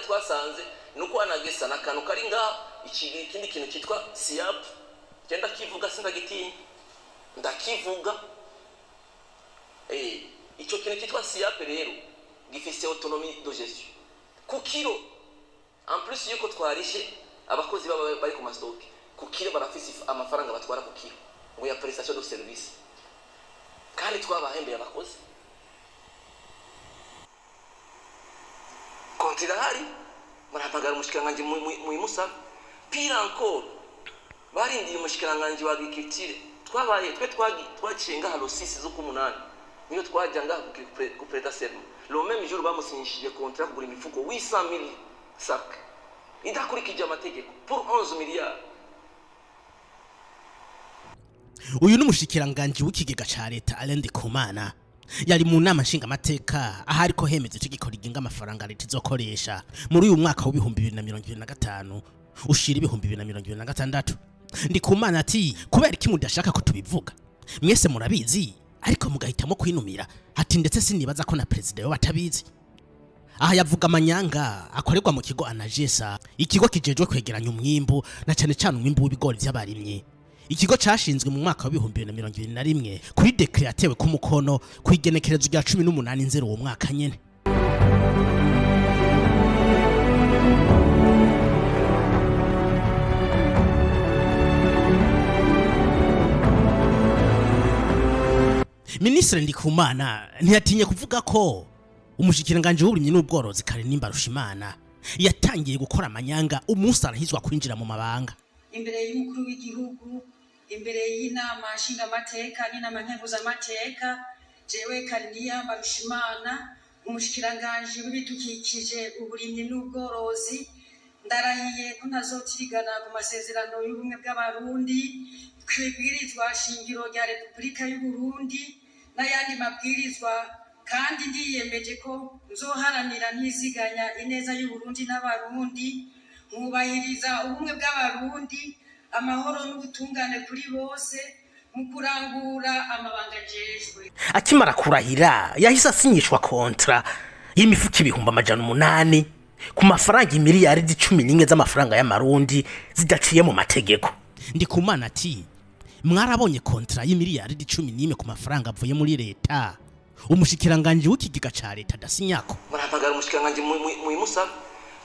Twasanze nuko anagesa n'akantu kari ngaho, ikindi kintu cyitwa SIAP, genda kivuga, sindagitinya, ndakivuga. Ico kintu cyitwa SIAP rero gifise autonomie de gestion ku kilo. En plus yuko twarishe abakozi baba bari ku ma stock, ku kilo barafise amafaranga batwara ku kilo ngo ya prestation de service, kandi twabahembeye abakozi. Konti irahari, murahamagara umushikiranganji muyimusaba. Pire encore, barindiye umushikiranganji wa agriculture. Twabaye twe twaciye ngaha le 6 z'ukumunani, niyo twajya ngaha kuprêter serment. Le même jour bamusinyishije contrat kugura imifuko 800,000 sac idakurikije amategeko pour 11 milliards. Uyu ni umushikiranganji w'ikigega ca leta, Alain Ndikumana, yari mu nama nshingamateka aho ariko hemeza itegeko rigenga amafaranga leta izokoresha muri uyu mwaka w'2025 ushira 2026. Ndikumana ati: "Kubera iki mudashaka ko tubivuga? Mwese murabizi, ariko mugahitamo kwinumira." Ati: "Ndetse sinibaza ko na perezida yo batabizi." Aha yavuga amanyanga akorerwa mu kigo ANAGESSA, ikigo kijejwe kwegeranya umwimbu, na cyane cyane umwimbu w'ibigori vy'abarimyi. Ikigo cashinzwe mu mwaka wa 2021 kuri décret yatewe ku mukono ku igenekerezo rya 18 Nzero uwo mwaka nyene. Minisitiri Ndikumana ntiyatinye kuvuga ko umushikiranganji w'uburimyi n'ubworozi, Karinimba Mbarushimana, yatangiye gukora amanyanga umunsi arahizwa kwinjira mu mabanga. Imbere y'umukuru w'igihugu, imbere y'inama nshingamateka n'inama nkenguzamateka, jewe Kariniya Mbarushimana, umushikiranganji w'ibidukikije, uburimyi n'ubworozi, ndarahiye ko ntazotirigana ku masezerano y'ubumwe bw'Abarundi, kw'ibwirizwa shingiro rya Repubulika y'Uburundi n'ayandi mabwirizwa, kandi ndiyemeje ko nzoharanira ntiziganya ineza y'Uburundi n'Abarundi, nkubahiriza ubumwe bw'Abarundi, amahoro n'ubutungane kuri bose mu kurangura amabanga njejwe. Akimara kurahira yahise asinyishwa contrat y'imifuko 800,000 ku mafaranga imiliyaridi 11 z'amafaranga y'amarundi zidaciye mu mategeko. Ndikumana ati: "Mwarabonye contrat y'imiliyaridi 11 ku mafaranga avuye muri leta, umushikiranganji w'ikigega ca leta adasinyako." Murahamagara umushikiranganji muyimusaba.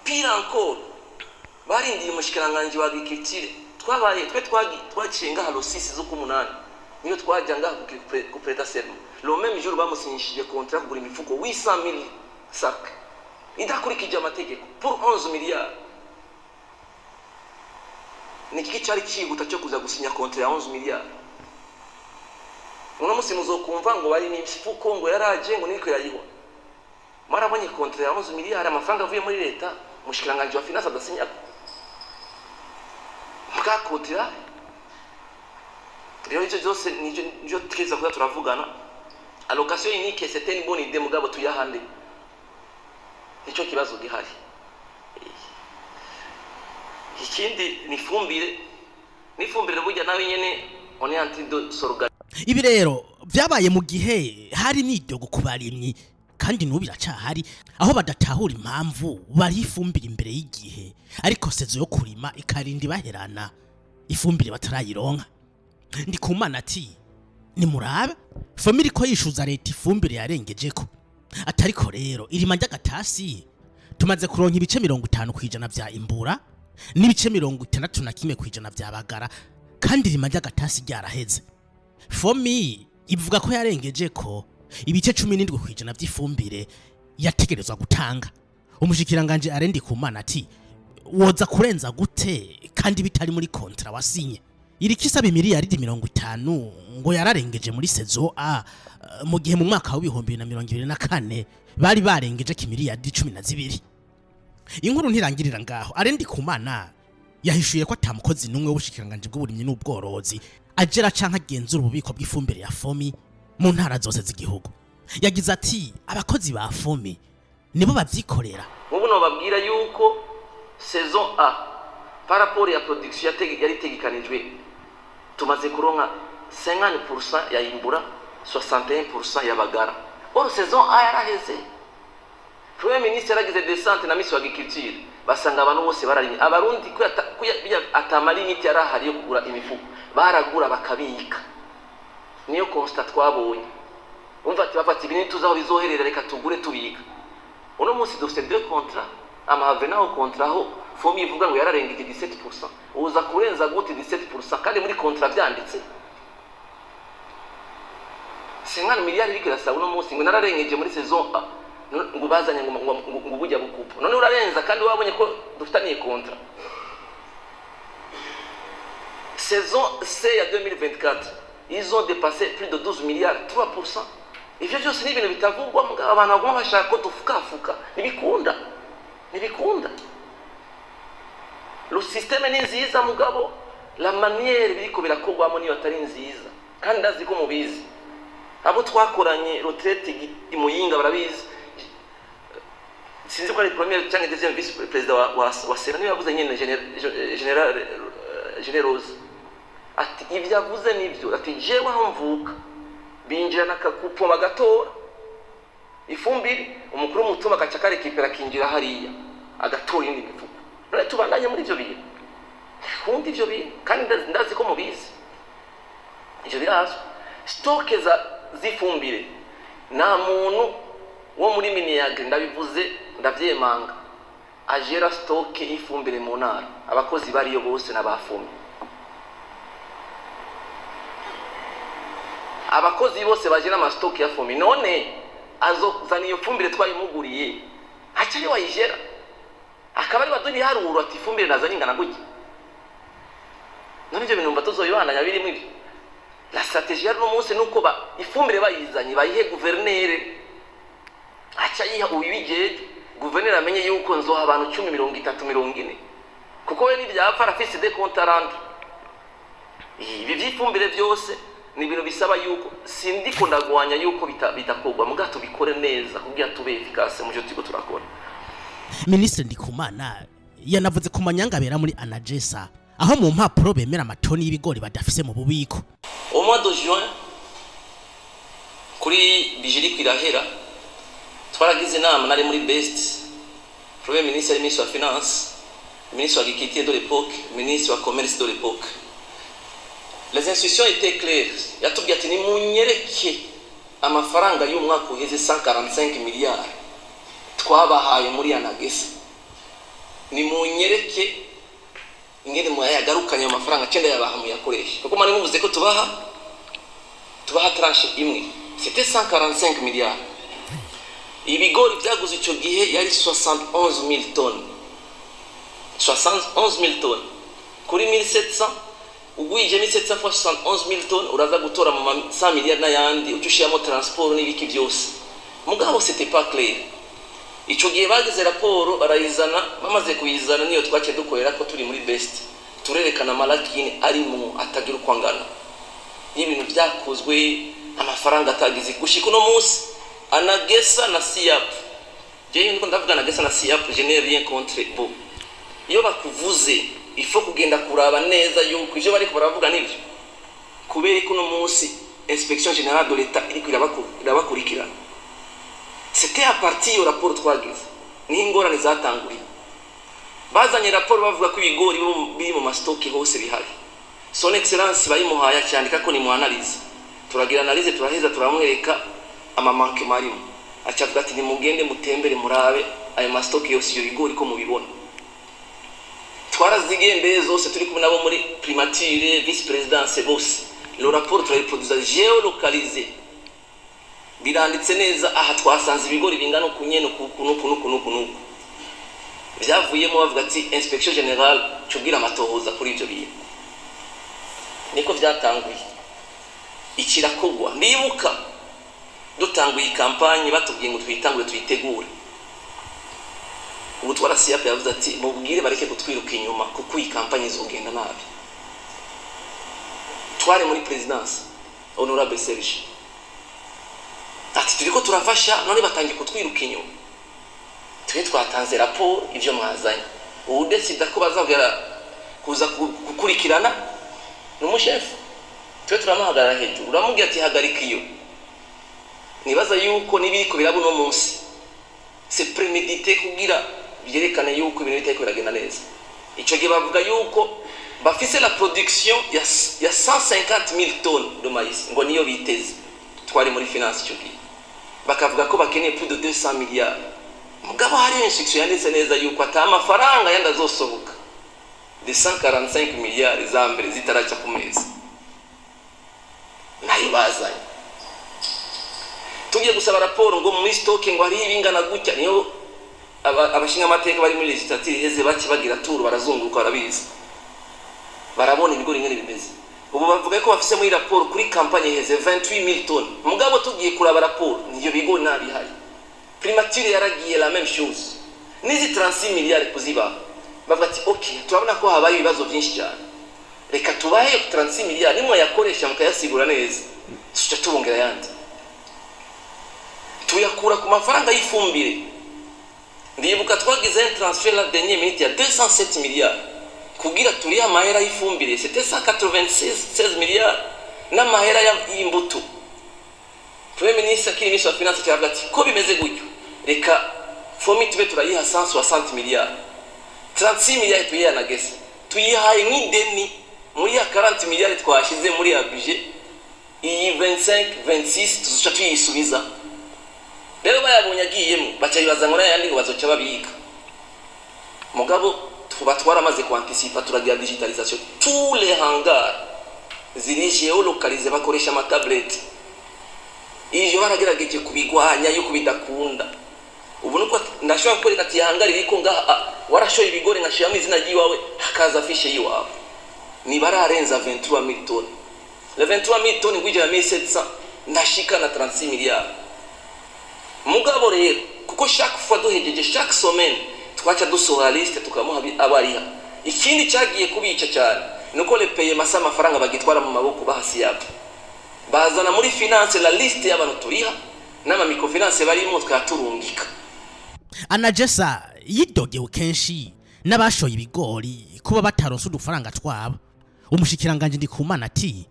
Pire encore, barindiye umushikiranganji wa agriculture. Twabaye twe twaciye ngaha le 6 z'ukumunani, niyo twajya ngaha kuprêter serment. Le même jour bamusinyishije contrat kugura imifuko 800,000 sac idakurikije amategeko pour 11 milliards. Ni iki cyari cyihuta cyo kuza gusinya contrat ya 11 milliards? Uno musi muzokumva ngo bari n'imifuko ngo yaraje, ngo niko yayiwa. Mwarabonye contrat ya 11 miliyari, amafaranga avuye muri leta, umushikiranganji wa finance adasinyako bwa contrat? Rero icyo byose nivyo tweza kuza turavugana. Allocation unique, c'était une bonne idée, mugabo tuyahande, nicyo kibazo gihari. Ikindi ni ifumbire. N'ifumbire burya nawe nyene, on est en train de s'organiser. Ibi rero byabaye mu gihe hari imyidogo ku barimyi, kandi n'ubu biracahari, aho badatahura impamvu bari ifumbire imbere y'igihe, ariko saison yo kurima ikarinda ibaherana ifumbire batarayironka. Ndikumana ati: "Nimurabe FOMI iriko yishuza leta ifumbire yarengejeko." Atariko rero irima ry'agatasi tumaze kuronka ibice 50% vya imbura n'ibice 61% vya bagara, kandi irima ry'agatasi ryaraheze. FOMI ivuga ko yarengeje ko ibice 17% vy'ifumbire yategerezwa gutanga. Umushikiranganji Alain Ndikumana ati: "Woza kurenza gute kandi bitari muri contrat wasinye?" Iriko isaba imiliyaridi 50 ngo yararengeje muri saison A, mu gihe mu mwaka wa 2024 bari barengeje kimiliyaridi 12. Inkuru ntirangirira ngaho. Alain Ndikumana yahishuye ko atamukozi n'umwe w'ubushikiranganji bw'uburimyi n'ubworozi agera canke agenzura ububiko bw'ifumbire ya FOMI mu ntara zose z'igihugu. Yagize ati: "Abakozi ba FOMI nibo bavyikorera." Nk'ubu nobabwira yuko saison A, par rapport ya production yari itegekanijwe, tumaze kuronka 50% ya imbura, 61% ya bagara. Or saison A yaraheze. Premier ministre yaragize descente na ministre wa agriculture, basanga abantu bose bararimye. Abarundi kuya ata ma limites yari ahari yo kugura imifuko, baragura bakabika. Niyo constat twabonye. Umva ati bafata ibintu tuzi aho bizoherera, reka tugure tubika. Uno munsi dufite deux contrats, ama avenants au contrat, aho FOMI ivuga ngo yararengeje 17%. Uza kurenza gute 17% kandi muri contrat vyanditse 50 miliyari? Iriko irasaba uno munsi ngo nararengeje muri saison A, ngo bazanye ngo bujya bukupa. None urarenza kandi wabonye ko dufitaniye contrat saison C ya 2024, ils ont dépassé plus de 12 milliards, 3%. Ivyo byose ni ibintu bitavugwa, mugabo abantu baguma bashaka ko dufukafuka. Ntibikunda, ntibikunda. Le système ni nziza, mugabo la manière biriko birakorwamo niyo atari nziza, kandi ndazi ko mubizi. Abo twakoranye retraite i Muyinga barabizi. Sinzi ko ari premier cyangwa deuxième vice président wa Sena niwe yavuze nyine, général Générose, ati ibyo avuze nibyo, ati jewe aho mvuka binjirana akakupo bagatora ifumbire, umukuru w'umutumba agaca akarekipera, akinjira hariya agatora iyindi mifuko. None tubandanye muri ibyo bintu kundi ibyo bintu, kandi ndazi ko mubizi, ivyo birazwi. Stock za z'ifumbire, nta muntu wo muri MINEAGRI, ndabivuze ndavyemanga, agera stock y'ifumbire mu ntara. Abakozi bariyo bose n'abafumi, abakozi bose bagera ama stocks ya FOMI. None azozana iyo fumbire twayimuguriye, haca ari wayigera, akaba ari baduha ibiharuro ati ifumbire nazanye ingana gutya. None ibyo bintu mba tuzoyibandanya birimo ibyo? La stratégie yari uno munsi nuko ba ifumbire bayizanye bayihe guverineri, aca yiha uwibijeje. Guverineri amenye yuko nzoha abantu 10, 30, 40, kuko we n'ibyapfa arafise des comptes à rendre. Ibi by'ifumbire byose ni ibintu bisaba yuko sindiko ndagwanya yuko bitakorwa, muga tubikore neza kugira tube efficace mu byo turiko turakora. Minisitiri Ndikumana yanavuze ku manyanga abera muri ANAGESSA, aho mu mpapuro bemera amatoni y'ibigori badafise mu bubiko. Au mois de juin, kuri budget iriko irahera, twaragize inama, nari muri best premier ministre, ari ministre wa finance, ministre wa agriculture de l'époque, ministre wa commerce de l'époque. Les instructions étaient claires. Yatubwiye ati nimunyereke amafaranga y'umwaka uheze, 145 miliyari twabahaye muri ANAGESSA, nimunyereke ingene muyagarukanye ayo mafaranga cyenda yabaha muyakoresha, kuko mwari muvuze ko tubaha tranche imwe. C'était 145 miliyari. Ibigori byaguze icyo gihe yari 71 000 tonnes, 71 000 tonnes kuri 1700. Ugwije 1700 fois 71 000 tonnes, uraza gutora mu ma 100 miliyari n'ayandi, uca ushiramo transport n'ibiki byose. Mugabo c'était pas clair. Icyo gihe bagize raporo barayizana. Bamaze kuyizana, niyo twaciye dukorera ko turi muri best, turerekana ama lacunes arimo atagira uko angana n'ibintu byakozwe, amafaranga atagize. Gushika uno munsi ANAGESSA na SIAP, jewe ndiko ndavuga ANAGESSA na SIAP, je n'ai rien contre bo. Iyo bakuvuze, il faut kugenda kuraba neza yuko ivyo bariko baravuga nivyo. Kubera ko uno munsi inspection générale de l'État iriko irabakurikirana. C'était à partir iyo raporo twagize niho ingorane zatanguriye. Bazanye raporo bavuga ko ibigori biri mu ma stocks hose bihari. Son Excellence bayimuhaye, acyandika ko ni mu analyse. Turagira analyse, turaheza, turamwereka ama manquements arimo. Acavuga ati nimugende mutembere murabe ayo ma stocks yose, iyo bigori ko mubibona. Twarazigendeye zose, turi kumwe nabo muri primature, vice présidence bose. Le rapport turayiproduza géolocalisé, biranditse neza aha twasanze ibigori bingana uku nyene, uku nuku nuku nuku nuku. Byavuyemo bavuga ati inspection générale cubwira amatohoza kuri ibyo bintu. Niko byatanguye ikirakogwa. Ndibuka dutanguye campagne, batubwiye ngo tuyitangure tuyitegure. Ubu twara SIAP yavuze ati mubwire bareke kutwiruka inyuma kuko iyi campagne izogenda nabi. Twari muri présidence, honorable Serge ati turiko turafasha, none batangiye kutwiruka inyuma. Twe twatanze raporo, ivyo mwazanye, ubu desida ko bazabwira kuza gukurikirana ni umushefu. Twe turamuhagarara hejuru, uramubwira ati hagarika iyo. Nibaza yuko n'ibiriko biraba uno munsi. C'est prémédité kugira byerekane yuko ibintu bitariko biragenda neza. Ico gihe bavuga yuko bafise la production ya 150 000 tonnes de maïs, ngo niyo biteze. Twari muri finance ico gihe, bakavuga ko bakeneye plus de 200 milliards. Mugabo hariyo instruction yanditse neza yuko ata amafaranga yandi azosohoka de 145 milliards za mbere zitaraca ku meza. Nayo bazanye, tugiye gusaba raporo ngo muri stock ngo hariho ibingana gutya. Niyo abashingamateka bari muri législature iheze bake bagira tour, barazunguruka, barabizi, barabona ibigori ingene bimeze. Ubu bavuga ko bafise muri raporo kuri campagne iheze 28 000 tonnes. Mugabo tugiye kuraba raporo, niyo bigori ntabihari. Primature yaragiye, la même chose. N'izi 36 milliards kuzibaha, bavuga ati: "Ok, turabona ko habaye ibibazo byinshi cyane, reka tubahe 36 milliards, nimwe yakoresha mukayasigura neza, tuca tubongera ayandi." Tuyakura ku mafaranga y'ifumbire. Ndibuka twagize un transfert la dernière minute ya 207 milliards kugira turihe amahera y'ifumbire, c'était 196 milliards, n'amahera y'imbuto. Premier ministre akiri ministre wa finance cyaravuga ati: "Ko bimeze gutyo, reka FOMI tube turayiha 160 milliards, 36 milliards tuyiha ANAGESSA, tuyihaye nk'ideni muri ya 40 milliards twashize muri ya budget iyi 25 26, tuzoca tuyisubiza." Rero bayabonye agiyemo, baca bibaza ngo n'ayandi ngo bazoca babika. Mugabo tuba twaramaze kuanticipa, turagira digitalisation, tous les hangars ziri géolocalisé, bakoresha amatableti. Ivyo baragerageje kubigwanya yuko bidakunda. Ubu nuko ndashobora kukwereka ati hangar iriko ngaha, warashoye ibigori, nkashiramo izina ry'iwawe, hakaza fiche y'iwawe. Ntibararenza 23 000 tonnes. Le 23 000 tonnes ngwijana 1700 ndashika na 36 milliards. Mugabo rero kuko chaque fois duhejeje, chaque semaine twaca dusohora liste, tukamuha abariha. Ikindi cyagiye kubica cyane nuko le paiement, amafaranga bagitwara mu maboko bahasi yabo, bazana muri finance la liste y'abantu turiha n'ama microfinance barimo, twaturungika. ANAGESSA yidogewe kenshi n'abashoye ibigori kuba bataronse udufaranga twabo. Umushikiranganje Ndikumana ati: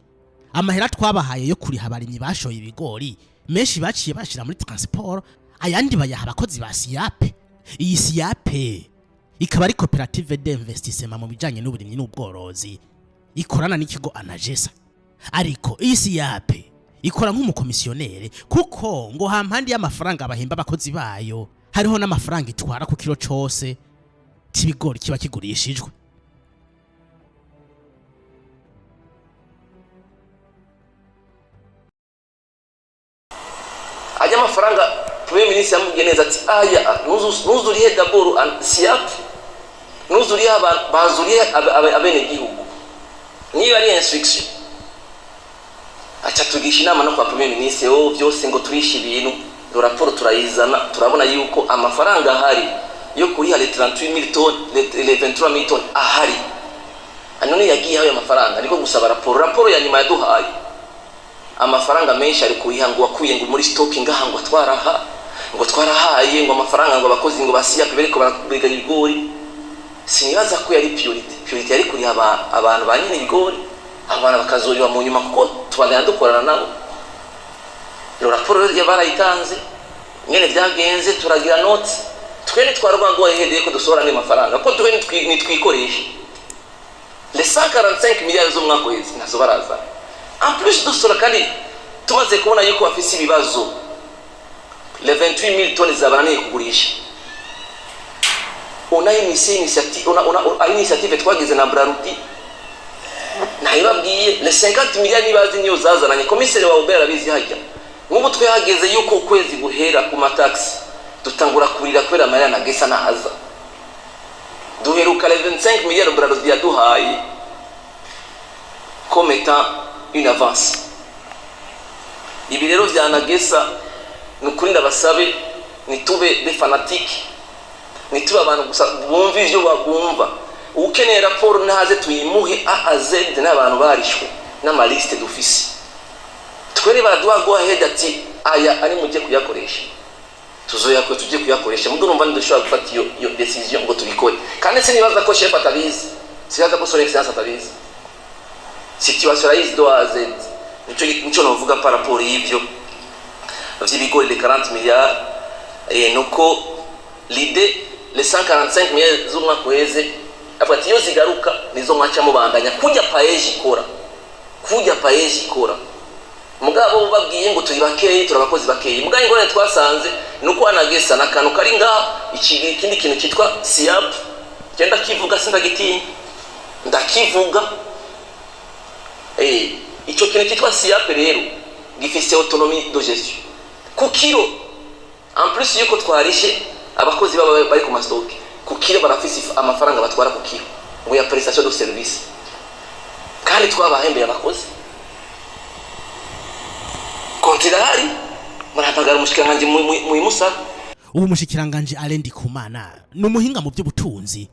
"Amahera twabahaye yo kuriha abarimyi bashoye ibigori, menshi baciye bashira muri transport, ayandi bayaha abakozi ba SIAP." Iyi SIAP ikaba ari koperative d'investissement mu bijanye n'uburimyi n'ubworozi ikorana n'ikigo ANAGESSA. Ariko iyi SIAP ikora nk'umukomisiyonere, kuko ngo hampande y'amafaranga bahemba abakozi bayo, hariho n'amafaranga itwara ku kiro cose c'ibigori kiba kigurishijwe. Ajya amafaranga, premier ministre yamubwiye neza ati: "Aya ntuzurihe d'abord SIAP, ntuzurihe abantu, bazurihe abenegihugu." Niba ari instruction, aca tugisha inama no kwa premier ministre. Oh, byose ngo turishe ibintu. Do raporo turayizana, turabona yuko amafaranga ahari yo kuriha les 38 000 tonnes, les 23 000 tonnes ahari. None yagiye ayo mafaranga? Niko gusaba raporo. Raporo ya nyuma yaduhaye, amafaranga menshi ari kuriha ngo wakuye ngo muri stock ngaha, ngo twaraha, ngo twarahaye ngo amafaranga ngo abakozi ngo basiya bariko baragurika ibigori. Sinibaza ko yari priorité. Priorité yari kuriha abantu ba nyine ibigori, abantu bakazuriwa mu nyuma, kuko tubandanya dukorana nabo. Iyo raporo rero barayitanze nyene byagenze, turagira note. Twe ntitwarwa ngo wahedeye ko dusohora andi mafaranga, ko twe nitwikoreshe les 145 milliards z'umwaka uheze, nazo barazana. En plus dusora, kandi tumaze kubona yuko bafise ibibazo, les 28 000 tonnes zabananiye kugurisha. On a initié initiative, on a initiative twagize na Brarudi, nayibabwiye, les 50 milliards nibazi niyo zazananye. Komiseri wa OBR arabizi. Hajya nk'ubu twehageze yuko ukwezi guhera ku mataxi, dutangura kurira kubera amarira ANAGESSA nahaza. Duheruka les 25 milliards Brarudi yaduhaye comme étant une avance. Ibi rero vya ANAGESSA, ni ukuri ndabasabe, ntitube des fanatiques, ntitube abantu gusa bumva ivyo bagumva. Ukeneye raporo ntaze tuyimuhe A à Z, n'abantu barishwe n'amaliste dufise. Twere baraduha go ahead ati: "Aya ari mujye kuyakoresha," tuzoyakora, tujye kuyakoresha. Mugo numva ntidushobora gufata iyo décision ngo tubikore. Kandi sinibaza ko chef atabizi, sinibaza ko son excellence atabizi, situation arayizi de A à Z. Nico novuga par rapport y'ivyo vy'ibigori, les 40 milliards, nuko L'idée, les 145 milliards z'umwaka uheze, avuga ati iyo zigaruka nizo mwaca mubandanya kujya PAEEJ ikora, kujya PAEEJ ikora. Mugabo babwiye ngo turi bakeyi, turi abakozi bakeyi. Mugabo ingorane twasanze ni uko ANAGESSA na akantu kari ngaho, ikindi kintu cyitwa SIAP, genda kivuga, sindagitinya, ndakivuga. Ico kintu cyitwa SIAP rero gifise autonomie de gestion ku kiro. En plus yuko twarishe abakozi baba bari ku ma stocks, ku kiro barafise amafaranga batwara ku kiro ngo ya prestation de service, kandi twabahembeye abakozi. Konti irahari, murahamagara umushikiranganji muyimusabe. Ubu mushikiranganje Alain Ndikumana ni umuhinga mu by'ubutunzi,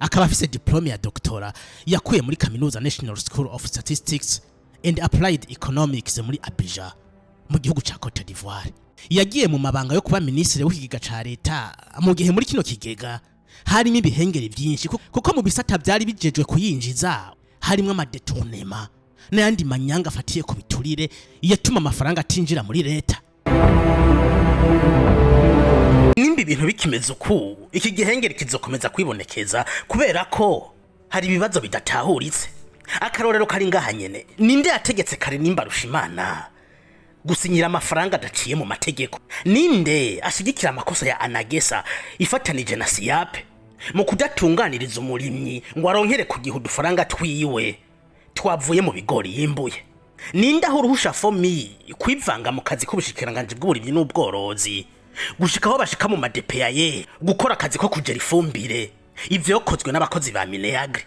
akaba afise diplôme ya doctorat yakuye muri kaminuza National School of Statistics and Applied Economics muri Abidjan mu gihugu ca Cote d'Ivoire. Yagiye mu mabanga yo kuba minisitiri w'ikigega ca leta mu gihe muri kino kigega harimo ibihengeri byinshi, kuko mu bisata byari bijejwe kuyinjiza harimo ama détournements n'ayandi manyanga afatiye ku biturire yatuma amafaranga atinjira muri leta. Nimba ibintu bikimeze uku, iki gihengeri kizokomeza kwibonekeza, kubera ko hari ibibazo bidatahuritse. Akarorero kari ngaha nyene: ninde yategetse kare nimba Rushimana gusinyira amafaranga adaciye mu mategeko? Ninde ashigikira amakosa ya ANAGESSA ifatanije na SIAP mu kudatunganiriza umurimyi ngo aronkere ku gihe udufaranga twiwe twavuye mu bigori yimbuye? Ninde aho uruhusha FOMI kwivanga mu kazi k'ubushikiranganji bw'uburimyi n'ubworozi, gushika aho bashika mu ma DPAE gukora akazi ko kugera ifumbire, ivyokozwe n'abakozi ba MINEAGRI?